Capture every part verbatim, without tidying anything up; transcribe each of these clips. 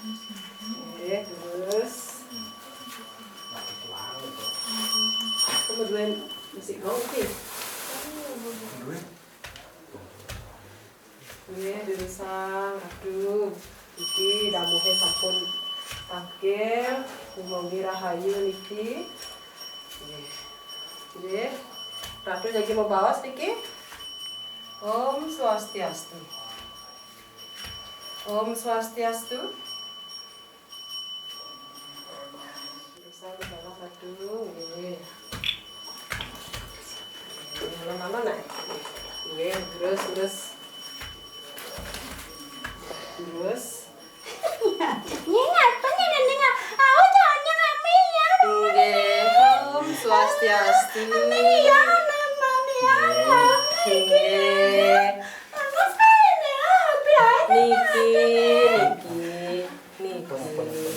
Oke, terus. Kamu duluan, masih mau sih. Nggih, durusang. Aduh, niki damuhe sampun tangkil, dumogi rahayu niki. Nggih. Nggih. Ratu jagi mau baos niki. Om Swastiastu. Om Swastiastu. Bisa salah satu, nggih. Nggih, alon-alon, nah. Nggih, terus, terus. Terus. Ini apa nih, Neng? Aku tanya kami ya. Nggih, Om Swastiastu. Kami ya, Mama ya. Nggih. Apa sih ini? Apa ini? Niki, niki. Niki.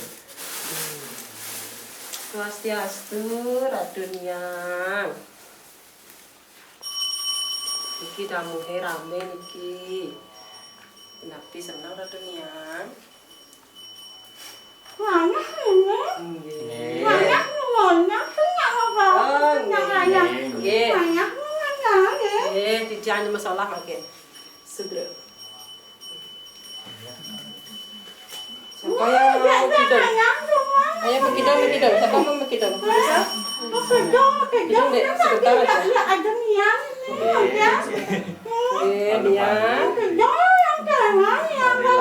Swastiastu, Ratu Niang. Niki damuhe rame niki. Napi seneng, Ratu Niang? Panas ini. Nggih. Panas, panas, panas apa? Oh, nggih. Panas. Nggih. Panas, panas, nggih. Nggih, titiang masalah mangkin. Sugro. Siapa yang mau kidung? Ayo, mau kidung, mau kidung. Siapa mau kidung? Bisa? Mau kidung, mau kidung. Kidung, Dek, sebentar aja. Ada Niang ini, ya. Iya, Niang. Mau kidung, yang jangan, ya, mau